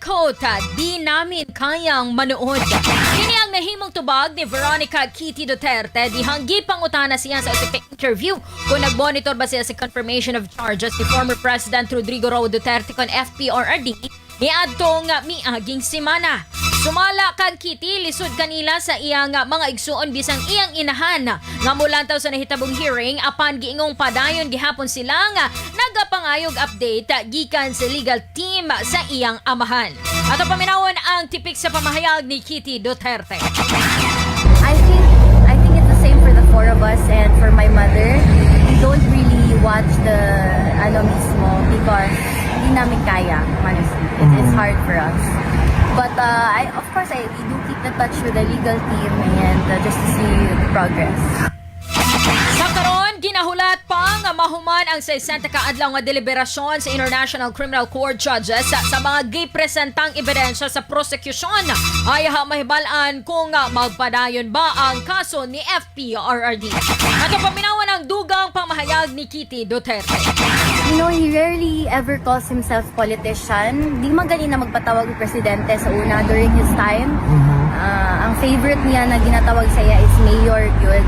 Quote, "Di namin kayang manood." Kini ang nahimong tubag ni Veronica Kitty Duterte dihang gipangutana siya sa usa ka interview kung nag-monitor ba siya sa confirmation of charges ni former President Rodrigo Roa Duterte kon FPRRD niadtong miaging semana. Sumala kang Kitty, lisod kanila sa iyang mga igsuon bisang iyang inahan nga mulantaw sa nahitabong hearing, apan giingong padayon gihapon sila nga nagapangayog update gikan sa legal team sa iyang amahan. Ato paminawon ang tipik sa pamahayag ni Kitty Duterte. I think it's the same for the four of us and for my mother. We don't really watch the ano mismo because hindi namin kaya, honestly. It's hard for us. But I of course I we do keep in touch with the legal team and just to see the progress. Sa karon, ginahulat pa nga mahuman ang 60 ka adlaw nga deliberasyon sa International Criminal Court judges sa mga gipresentang ebidensya sa prosecution. Ay mahibal-an kung magpadayon ba ang kaso ni FPRRD. Ato paminawan ang dugang pamahayag ni Kitty Duterte. He rarely ever calls himself politician. Di man gani na magpatawag og presidente sa una during his time. Ang favorite niya na ginatawag sa iya is mayor gyud.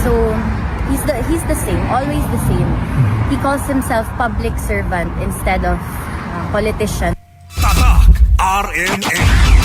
So he's the same, always the same. He calls himself public servant instead of politician. Tatak RMN.